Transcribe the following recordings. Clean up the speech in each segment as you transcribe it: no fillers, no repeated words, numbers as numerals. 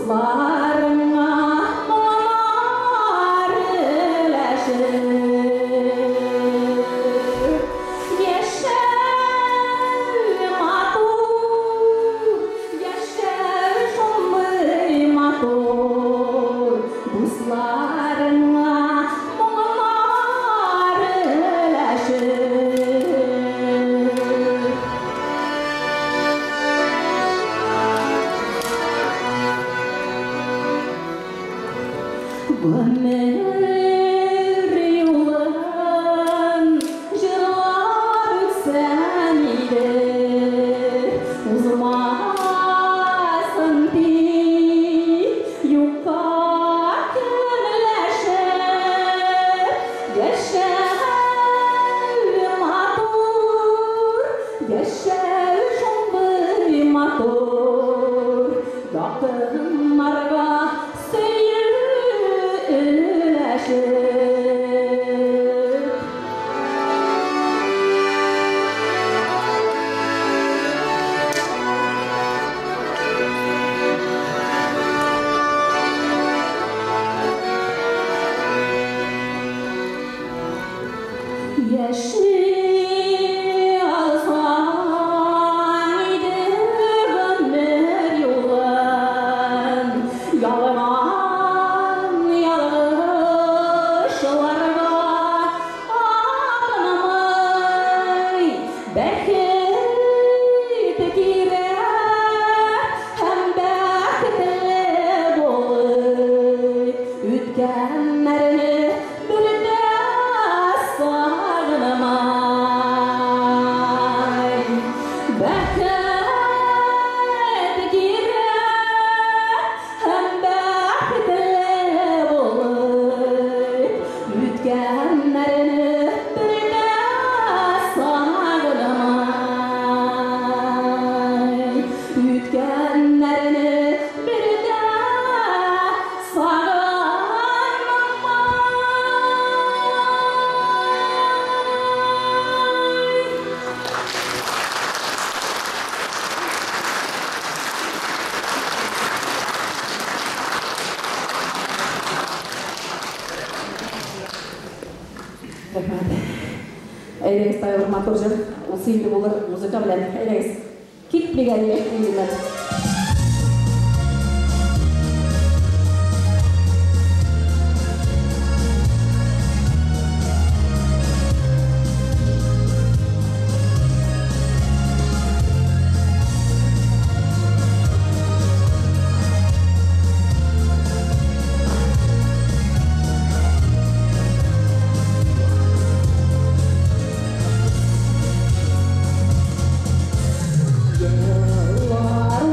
Дусларыңа моңнар өләшеп. Яшәү матур, яшәү шундый матур. Дусларыңа моңнар өләшеп. Гомер юлын җырлап үтсәм иде, узмасын дип юкка көнләшеп. Яшәү матур, яшәү шундый матур. Якыннарга сөю өләшеп. Яши алсаң иде гомер юлын, ялган ялгышларга абынмый. Бәхет кирәк һәм бәхетле булып, үткәннәрне бер дә сагынмай. Бәхет кирәк һәм бәхетле булып, үткәннәрне бер дә сагынмай. Үткәннәрне бер дә сагынмай. Рәхмәт. Әйдәгез, тагы бер матур җыр. Ул сөйли булыр музыка белән. Әйдәгез. Китмәгән яшь күңелемнән. Еллар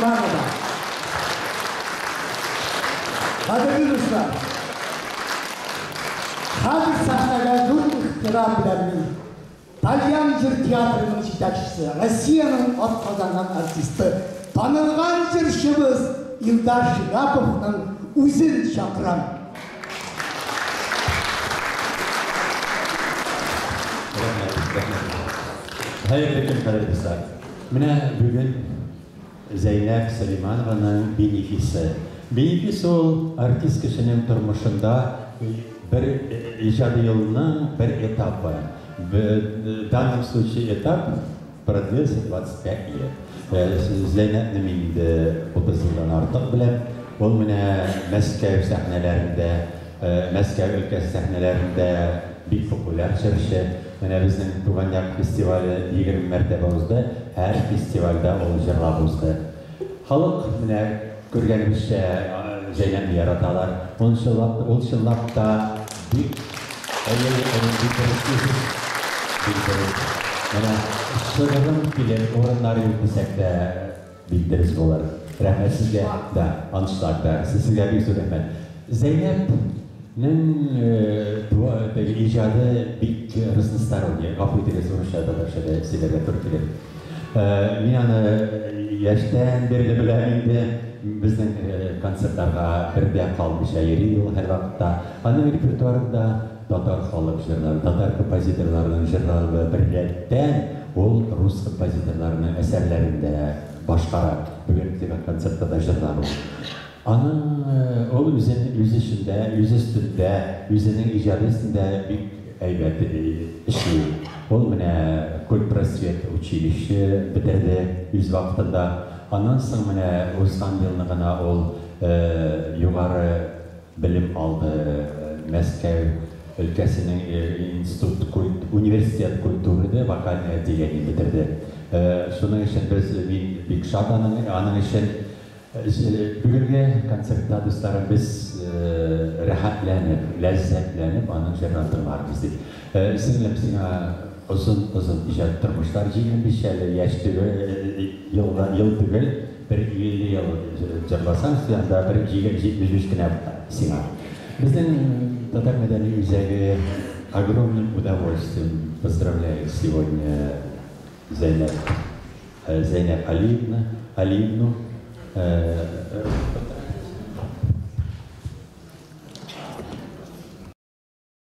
Сөләйманова. Кадерле дуслар, хәзер сәхнәгә зур ихтирам белән мин Тальян җыр театрының җитәкчесе, Россиянең атказанган артисты, танылган җырчыбыз Илдар Шиһаповның үзен чакырам. Рәхмәт, рәхмәт. Хәерле көн, кадерле дуслар. Менә бүген Зәйнәб Сөләйманованың бенефисы. Бенефис ул артист кешенең тормышында бер иҗади юлның бер этапы. В данном случае этап продлился 25 лет. Зәйнәбне мин инде 30 елдан артык беләм. Ул менә Мәскәү сәхнәләрендә, Мәскәү өлкәсе сәхнәләрендә бик популяр җырчы. Менә безнең Туган як фестивале 20 мәртәбә узды. Һәр фестивальдә ул җырлап узды. Халык, менә күргәнебезчә, Зәйнәбне яраталар. Ул чынлап, ул чынлап та бик әйе, әйе, бик дөрес дисез. Бик дөрес. Менә шыгрым килеп, урыннар юк дисәк тә, бик дөрес булыр. Рәхмәт сезгә. Да, аншлаг, да. Сезгә бик зур рәхмәт. Зәйнәб нең теге иҗады бик разносторонний. Гафу итегез, урысча, татарча да сөйләргә туры килер. Мин аны яшьтән бирле беләм инде. Безнең концертларга бер дә калмыйча йөри ул һәрвакытта. Аның репертуарында татар халык җырлары, татар композиторларының җырлары белән беррәттән, ул рус композиторларының әсәрләрен дә башкара. Бүген теге концертта да җырлар ул. Аның ул үзен үз эшендә, үз өстендә, үзенең иҗады өстендә бик әйбәт эшли. Ул менә культпросвет училище бетерде үз вакытында. Аннан соң менә узган елны гына ул югары белем алды Мәскәү өлкәсенең институт культ университет культуры вокальное отделение бетерде. Шуның өчен без мин бик шат аның аның өчен. Бүгенге концертта, дусларым, без рәхәтләнеп, ләззәтләнеп аның җырларын тыңларбыз дип. Сеңлем, сиңа озын-озын иҗат тормышлар, 25 әле яшь түгел, елга ел түгел, бер 50 ел җырласаң, син анда бер 75 кенә сиңа. Безнең Татар мәдәни үзәге огромным удовольствием поздравляет сегодня Зәйнәб Зәйнәб Алиевна, Алиевну.